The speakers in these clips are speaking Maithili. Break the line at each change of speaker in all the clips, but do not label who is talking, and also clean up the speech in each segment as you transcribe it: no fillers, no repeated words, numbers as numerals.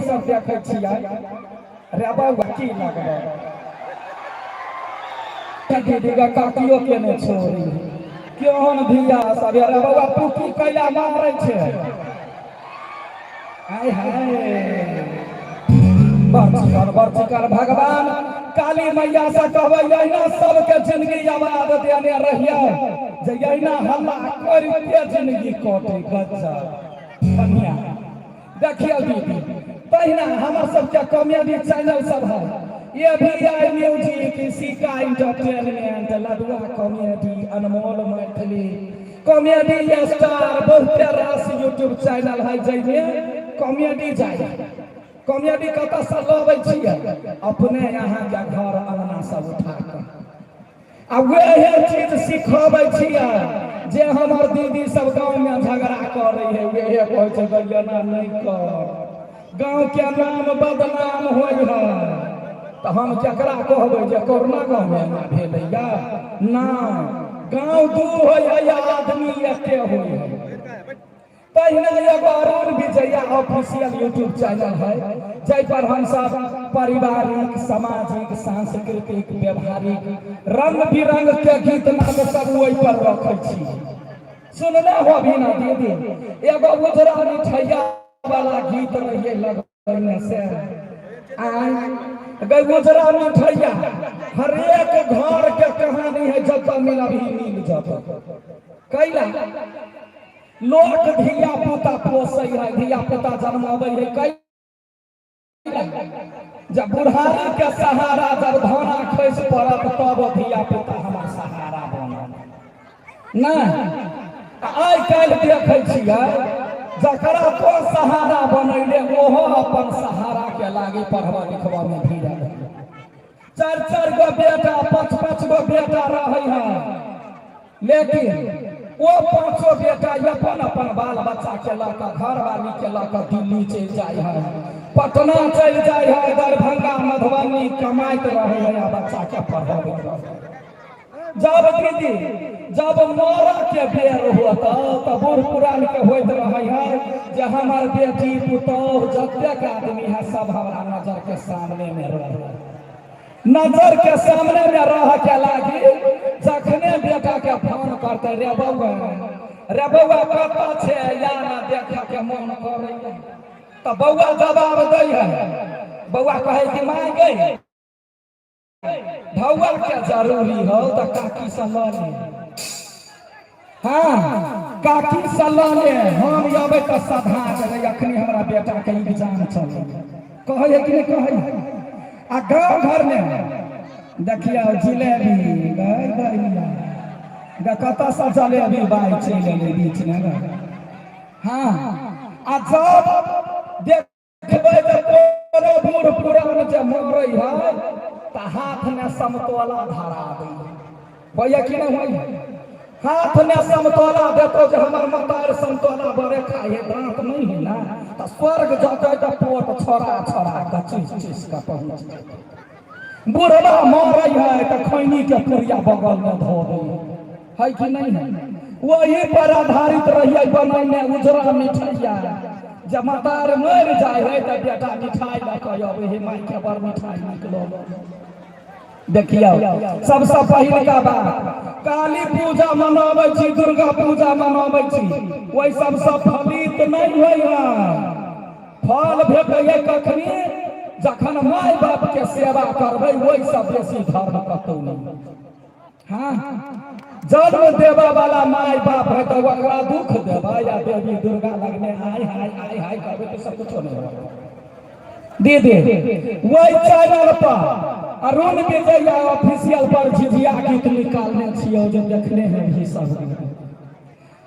सब देखै छियै रे बौआ की लगबै दीदी गे काकियो के नहि छोड़ी केहन धिया सब रे बौआ तू की कैला मारै छै आय हाय बड़ बड़ चिकन भगवान काली मैया से कहबै अहिना सबके जिंदगी आबाद देने रहिए जे अहिना हल्ला करिते जिंदगी कटे गजब बढ़िया। देखियौ दीदी, तहिना हमर सबके कॉमेडी चैनल सब है, ये भी I music, Sika entertainment, Ladua comedy, Anmol Maithili comedy star, बहुते रास यूट्यूब चैनल है जाहिमे कॉमेडी जाइ। कॉमेडी कतऽसँ लबै छियै? अपने अहाँके घर अंगना सब उठा कऽ आ वएह चीज सिखबै छियै जे हमर दीदी सब गाँवमे झगड़ा करै है, वएह कहै छै गै एना नहि कर, गाँवके नाम बदनाम होइ है। तऽ हम केकरा कहबै जे कोरोना गाँवमे एना भेलैया? नहि, गाँव दू होइ है या आदमी एके होइ है। तहिना एगो अरुण विजया ऑफिशियल यूट्यूब चैनल है जाहि पर हम सब पारिवारिक, सामाजिक, सांस्कृतिक, व्यवहारिक रंग बिरंग के गीत नाद सब ओहि पर रखै छी। सुनने हो भी ना दीदी? एगो उजरा मिठैया वाला गीत रहिए लगने से आय गई उजरा मिठैया हरेक घर के कहानी है, जब मिल अभी मिल जब कैला लोक धिया पुता पोसै है, धिया पुता जन्माबै है, कैला जब बुढ़ारी के सहारा जब धाना खसि पड़त तब धिया पुता हमर सहारा बनत। नहि, आइ काल्हि देखै छियै जकरा तो सहारा बनैले ओहो अपन सहारा के लागी पढ़बा लिखबा में भीड़ल है। चारि चारि गो बेटा, पाँच पाँच गो बेटा रहै है, लेकिन ओ पांचो बेटा अपन अपन बाल बच्चा के लऽ कऽ, घरवाली के लऽ कऽ दिल्ली चलि जाइ है, पटना चलि जाइ है, दरभंगा मधुबनी कमाइत रहै है आ बच्चा के पढ़बैत रहै। जब दीदी जब मरऽ के बेर होत तऽ बूढ़ पुरान के होइत रहै है जे हमर बेटी पुतोह जतेक आदमी है सब हमरा नजर के सामने में रहै। नजर के सामने में रह के लागी जखने बेटा के फोन करते, रे बौआ रे बौआ कतऽ छै या ना देखे के मन करे, तऽ बौआ जवाब दै है। बौआ कहै कि माय गई धौआ के जरूरी हो तऽ काकी से लऽ ले, हाँ काकी से लऽ ले, हम अबै तऽ सधा देबै, अखनी हमरा बेटा के एग्जाम चलै। कहै है कि नहि कहै है? आ गाँव घर में देखियौ जिलेबी गई दैया गे कतऽसँ जलेबी बाइ चलि एलै बीच में। हाँ, आ जब देखबै तऽ कोनो बूढ़ पुरान जे मरै है तऽ हाथ में समतोला धरा दै है। होइए कि नहि होइए? हाथ में समतोला देतो जे हमर मतार समतोला बड़े खाइ है, दाँत नहि है ना, तऽ स्वर्ग जतै तऽ पोट छोड़ा छोड़ा कऽ चीस चीस कऽ पहुँच जेतै। बुढ़बा मरै है तऽ खैनी के पुड़िया बगल में धऽ दै है कि नहीं है? वही पर आधारित रहिए बनैने उजरा मिठैया, जब मतार मरि जाइ है तऽ बेटा मिठाई लऽ कऽ अबै है, माय के बड़ मिठाई नीक लगै। देखियौ सबसँ पहिलका बात, काली पूजा मनाबै छी, दुर्गा पूजा मनाबै छी, ओहि सबसँ फलित नहि होइ है। फल भेटैए कखनी? जखन माय बाप के सेवा करबै, ओहिसँ बेसी धर्म कतौ नहि। हाँ, जन्म देबऽ वाला माय बाप है तऽ ओकरा दुख देबै या देवी दुर्गा लगने आय हाय आय हाय करबै तऽ सब कुछो नहि होत। दीदी वही चैनल पर अरुण विजया ऑफिशियल पर झिझिया गीत निकालने छियौ जो देखने हैं भी सब,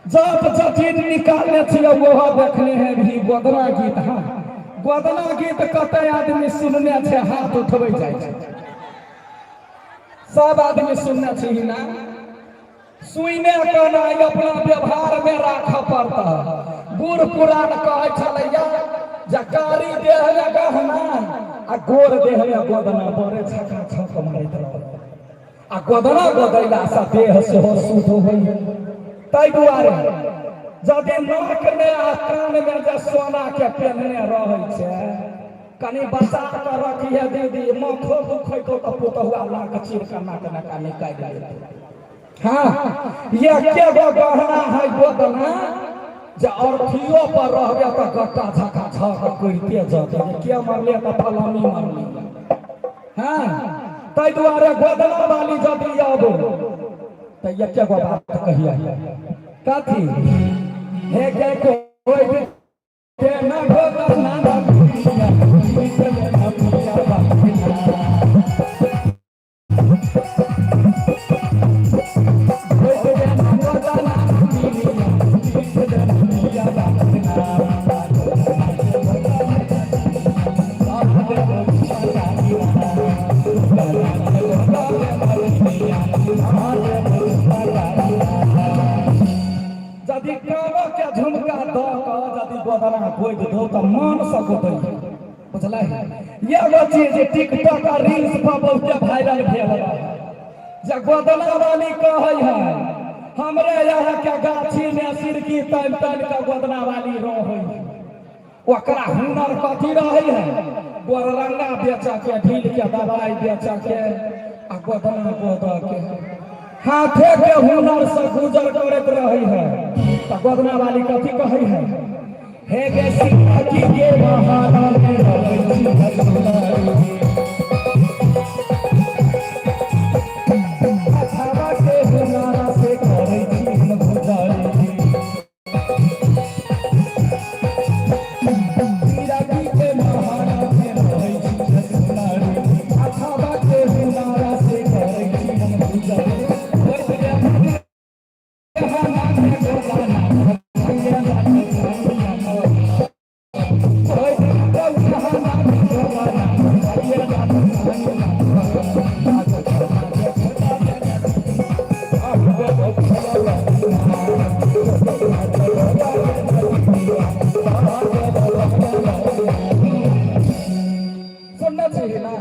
जप जटिन निकालने छियौ ओहो देखने हैं भी, गोदना गीत। हाँ, गोदना गीत कते आदमी सुनने छै? हाथ उठबै जाइ छै सब आदमी। सुनने छी ना? सुइने केना अपना व्यवहार में राखऽ पड़तह। बूढ़ पुरान कहै छलैया जे कारी देह में गहना आ गोर देह में गोदना, बड़े छका छक मारैत रहल, आ गोदना गोदैला से देह सेहो शुद्ध होइए। ताहि दुआरे यदि नाक में आ कान में जे सोना के पेन्हने रहै छै कनि बचा कऽ रखिहे दीदी, माथो दुखैतो तऽ पुतहुआ नाक चीर कऽ नाक नका निकालि लेतौ। हाँ, एके गो गहना है गोदना जे अर्थियो पर रहबे तऽ गट्टा झका झक करिते जतै जे के मरले तऽ फलानी मरले। हाँ, ताहि दुआरे गोदना वाली यदि आबो तऽ एके गो बात कहिया कथी हे के कोई के न गोदना यदि कानो के झुमका दऽ कऽ यदि गोदना गोदि दौ तऽ मन से गोदै। बुझलै, एगो चीज टिकटॉक आ रील्स पर बहुते वायरल भेल रहे जे गोदना वाली कहै है हमरे यहाँ के गाछी में सिरकी तानि तानि के गोदना वाली रहै है। ओकरा हुनर कथी रहै है? गोररंगा बेचऽ के, ढील के दवाई बेचऽ के आ गोदना गोदऽ के, हाथे के हुनर से गुजर करैत रहै है। तऽ गोदना वाली कथी कहै है? हे गे सिंहकी के बहाना में रहै छी हसुलारी, अठावा के हुनरा से करै छी हम गुजारी। सिराकी के महाना में रहै छी हसुलारी, अठावा के हुनरा से करै छी हम गुजारी। सुनने छी ना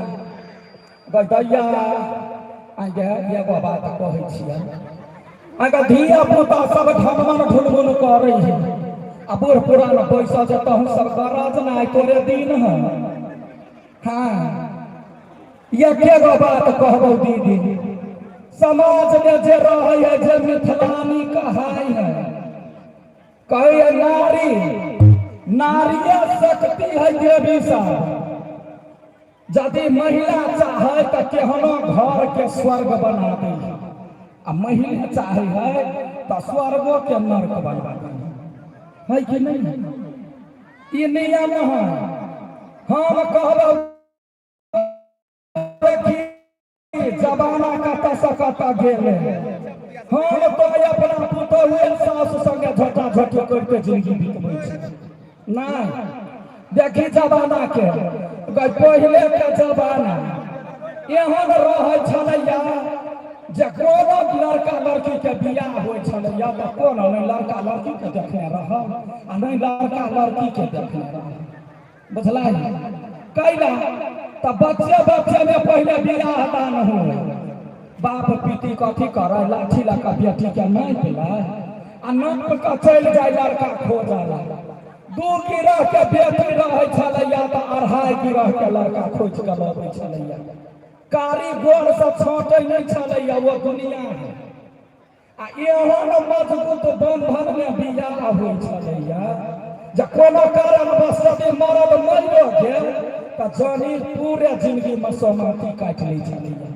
दैया? आगे एगो बात कहै छियै, अगर धिया पुता सब ढनमन ढुनमुन करै है आ बूढ़ पुरान बैसल छै, तहु सब गरज ना तोरे दिन है। हाँ, एके गो बात कहबौ दीदी, समाज में जे रहै है, जे मिथिलानी कहाई है, कहै नारी नारिये शक्ति है देवी साहब। यदि महिला चाहे तऽ केहनो घर के स्वर्ग बना दै है आ महिला चाहे है तऽ स्वर्गो के नर्क बना दै है कि नहीं? ई नियम है। हम कहब देखी जमाना कतऽ से कतऽ गेल। हम तो अपना पुतहुए सासु संगे झोटा झोटी करिते जिंदगी बितबै छी। नहि देखी जमाना के, पहिले के जमाना एहन रहै छलैया जे कोनो लड़का लड़की के बियाह होइ छलैया तऽ कोनो नहि लड़का लड़की के देखने रहल आ नहि लड़का लड़की के देखने रहल। बुझलै कैला तऽ बच्चे बच्चे में पहिले बियाह दान हो। बाप पिती कथी करे? लाठी लऽ कऽ बेटी के नापि लै आ नाप कऽ चलि जाय लड़का खोजऽ ला। 2 गिरह के बेटी रहै छलैया तऽ 2.5 गिरह के लड़का खोजि कऽ लबै छलैया। कारी गोर से छाँटै नहि छलैया ओ दुनिया है। आ एहन मजबूत बंधन में बियाह होइ छलैया जे कोनो कारणवश यदि मरद मरियो गेल तऽ जानी पूरे जिंदगी में सोमाती काटि लै छलैया।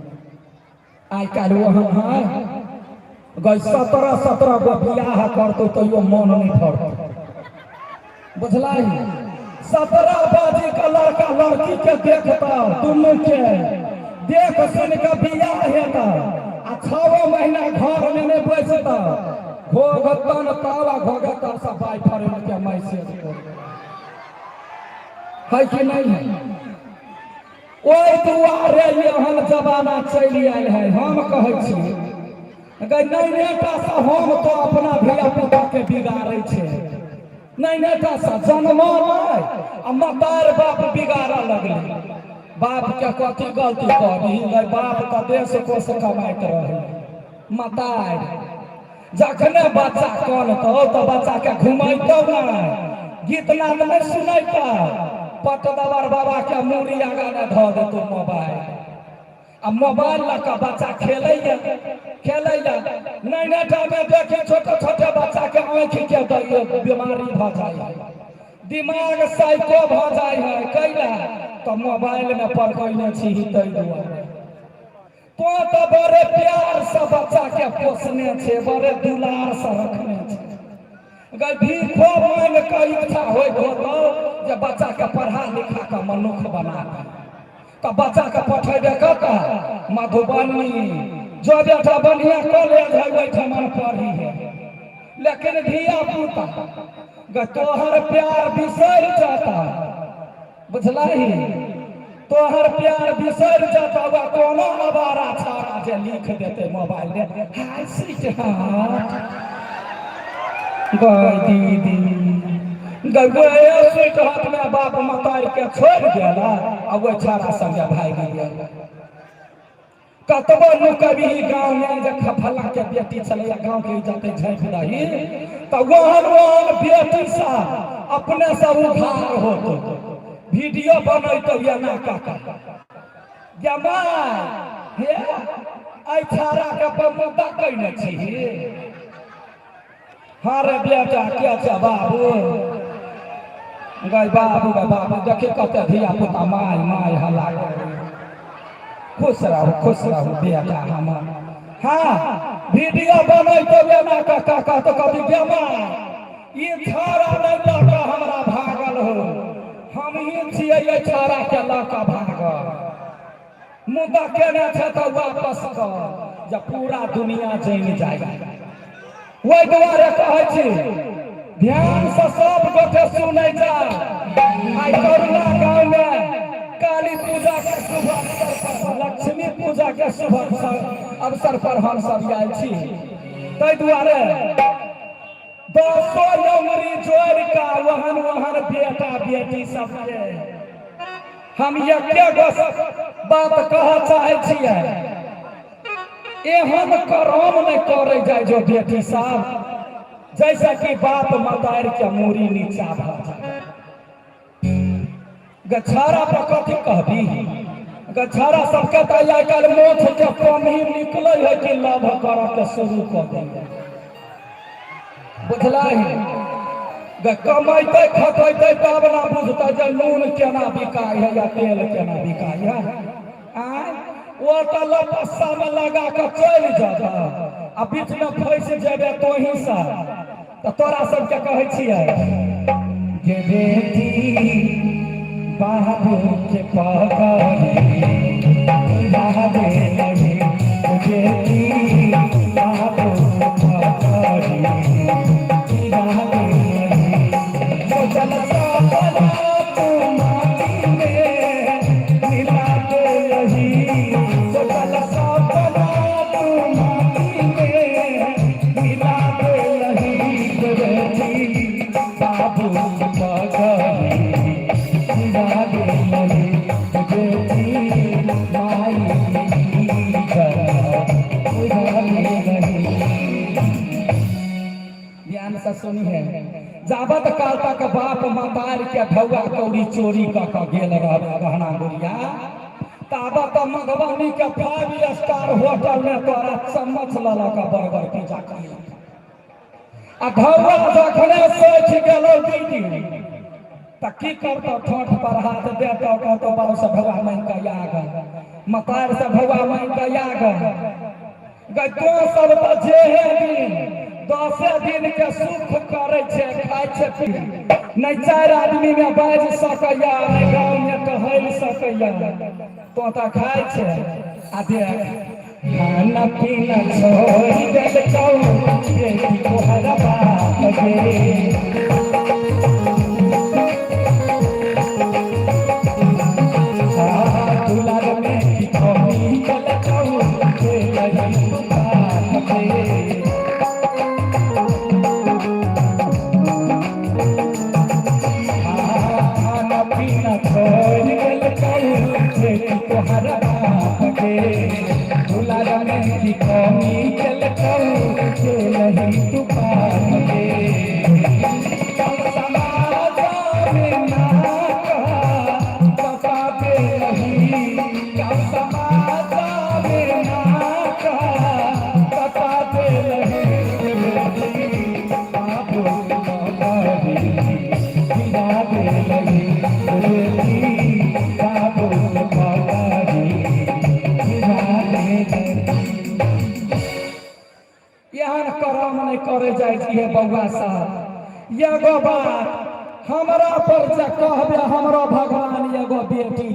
आइ काल्हि ओहन है गई 17-17 गो बियाह करतौ तैयो मन नहि भरतौ। बुझलै, 17 बाजी के लड़का लड़की के देखता, दुनू के देख सुन के बियाह हेता आ 6 महीना घर में नहीं बैसता, घोघ तन तावा घोघ तर से बॉयफ्रेंड के मैसेज कर है कि नहीं है? ओहि दुआरे एहन जमाना चलि आयल है। हम कहै छी नहीं टा से हम तो अपना धिया पुता के बिगाड़ै छै, नहीं टा से जन्म नहि आ मतार बाप बिगाड़ऽ लगलै। बाप के कथी गलती कहबी? बाप तऽ देश कोष कमाइत रहै। मतार जखने बच्चा कनतौ तऽ बच्चा के घुमैतौ नहि, गीत नाद नहि सुनैतौ। पटदवर बाबा के मूड़ी आगा ने धऽ देतौ मोबाइल। आ मोबाइल लऽ कऽ बच्चा खेलैया खेलैया। नहि टा मे देखी छोटे छोटे बच्चा के आँखि के बीमारी भऽ जाइ है, दिमाग साइको भऽ जाइ है। कैला तऽ मोबाइल में पड़कैने छी ताहि दुआरे। तो तऽ बड़े प्यार से बच्चा के पोसने छे, बड़े दुलार से रखने छे। गई भीखो मांग के इच्छा होइत होतौ जे बच्चा के पढ़ा लिखा के मनुख बना दे, तऽ बच्चा के पठेबे कतऽ? मधुबनी। जो बेटा बढ़िया कॉलेज है ओहिठमन पढ़ी है। लेकिन धिया पुता गे तोहर प्यार बिसरि जाता, बुझलही? तोहर प्यार बिसरि जाता। वा कोनो आवारा छाड़ा जे लिख देते मोबाइल में हाय स्वीट हार्ट, गई दीदी गई स्वीट हार्ट में बाप मतार के छोड़ देला आ ओहि छाड़ा संगे भागि गेल। कतबो नुकबही गाँव में जे फल्ला के बेटी छलैया गाँव के इज्जत झाँपि दही, तऽ ओहन ओहन बेटी सा अपने से उघार होत वीडियो बनैतौ एना कऽ कऽ गे माय हे एहि छाड़ा के मुद्दा कैने छी। हाँ रे बेटा के छै बाबू? गई बाबू गई बाबू, देखी कते धिया पुता my my हल्ला करे। खुश रहू खुश रहू बेटा हमर। हाँ वीडियो बनैतो एना कऽ कऽ कहतो कथी गे माय ई छाड़ा नहि लऽ कऽ हमरा भागल हो, हम ही छियै एहि छाड़ा के लऽ कऽ भागल। मुदा केने छै तऽ वापस कर जे पूरा दुनिया जानि जाय। ओहि दुआरे कहै छी ध्यान से सब गोटे सुनै जाउ। आइ करुणा गाँव में काली पूजा के शुभ अवसर पर, लक्ष्मी पूजा के शुभ अवसर पर हम सब आयल छी। ताहि दुआरे दसो अंगुरी जोड़ि कऽ ओहन ओहन बेटा बेटी सबके हम एके गो बात कहऽ चाहै छियै, एहन करम नहि करै जाइ जो बेटी सब जैसे कि बाप मतार के मूड़ी नीचा भऽ जाय। गछारा पर कथी कहबी? गछारा सबके तऽ आइ काल्हि मोछ के कम ही निकलै है कि लभ करऽ के शुरू कऽ दै, बुझलही? कमैतै खटैतै तब ने बुझतै जे नून केना बिकाइ है या तेल केना बिकाइ है। आँय ओ तऽ लपस्सामे लगा कऽ चलि जेतै आ बीचमे फँसि जेबै तोही से। तऽ तोरा सबके कहै छियै जे बेटी बाबू के पकड़ी राधे लगी, बेटी बाबू के पकड़ी राधे लगी। सोचल सपना तू माटी में मिला देलही, सोचल सपना तू माटी में मिला देलही, बेटी बाबू के पकड़ी देलही, बेटी माई देलही। ध्यान से सुनी है, जाबत काल तक बाप मतार के ढौआ कौड़ी चोरी कऽ कऽ गेल रहबे गहना गुड़िया, ताबत मधुबनी के 5 स्टार होटल में तोरा चम्मच लऽ लऽ कऽ बर्गर पिज्जा खिएलक। आ ढौआ जखने सठि गेलौ दीदी तऽ की करतौ? ठोंठ पर हाथ देतौ, कहतौ बाबू से ढौआ मांगि कऽ आ गऽ, मतार से ढौआ मांगि कऽ आ गऽ। गै तो सब तऽ जेहे दिन 10 दिन के सुख करै छै, खाइ छै पी नहि, 4 आदमी में बाजि सकैया नहि, गाँव में टहलि सकैया। तो तऽ खाइ छै आ देख खाना पीना छोड़ि देलकौ बेटी तोहर बाप गे। दुलार में की कमी केलकौ देलही तू बाप गे। खाना पीना छोड़ि देलकौ बेटी तोहर बाप गे, दुलार में की कमी केलकौ देलही तू बाप गे। चल समाज में ना कह करम नहि करे जाइ छियै बौआ साहब। एगो बात हमरा पर जे कहबे, हमरो भगवान एगो बेटी